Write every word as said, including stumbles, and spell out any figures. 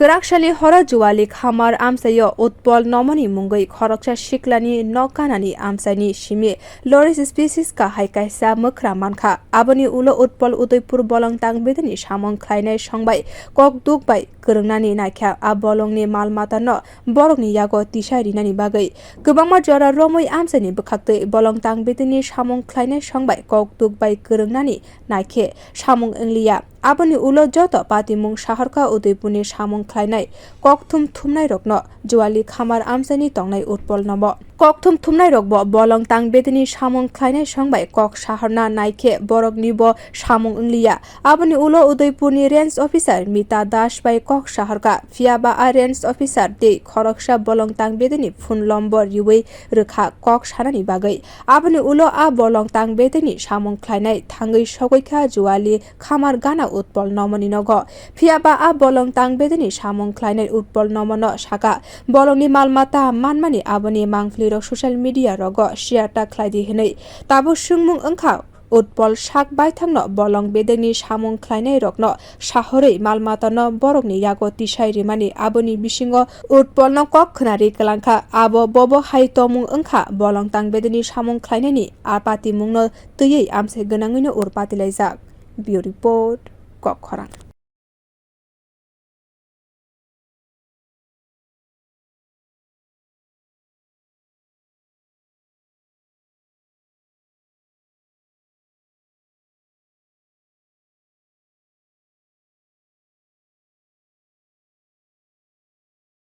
Kwraksali horo Juali Khamar amchaio Utpol Nomoni mungwi khoroksa siklani nok ganani amchaini simi Loris species kahai kaisa mwkhra mankha. Aboni ulo Utpol Udaipur bolong tangbedini samung khlainai songbai kok duk bai kwrwngnani naikha. A bolongni mal matano borokni yago tisai rinani bagwi kwbangma jora romwi amchaini bwkhaktwi bolong tangbedini samung khlainai songbai kok duk bai kwrwngnani naikhe samung wngliya. Aboni ulo joto patimung sahorkha Udaipurni samung khlainai kokthum thumnairokno Juali Khamar amchaini tongnai Utpol Nomo. Kokthum thumnairokbo bolong tangbedini samung khlainai songbai kok sahorna naikhe boroknibo samung wngliya. Aboni ulo Udaipurni range officer Mita Das bai kok sahorkha, phiyaba a range officer tei khoroksa bolong tangbedini phone lombor riwi rwkha kok sanani bagwi. Aboni ulo a bolong tangbedini samung khlainai thangwi sogwikha Juali Khamar gana Utpol Nomoni nogo. Phiyaba a bolong tangbedini samung khlainai Utpol Nomono saka, bolongni mal mata manmani aboni mangphlirok social media rogo share ta khlaidi hwnwi. Tabuk swngmung wngkha Utpol sak baithangno bolong bedekni samung khlainairokno sahorwi mal matano borokni yago tisai rimani, aboni bisingo Utpolno kok khwnari kwlangkha. Abo bobo hai tongmung wngkha bolong tangbedekni samung khlainaini a patimungno twiwi amchai gwnangwino ur patilaijak. Bureau Report, Kokkhorang.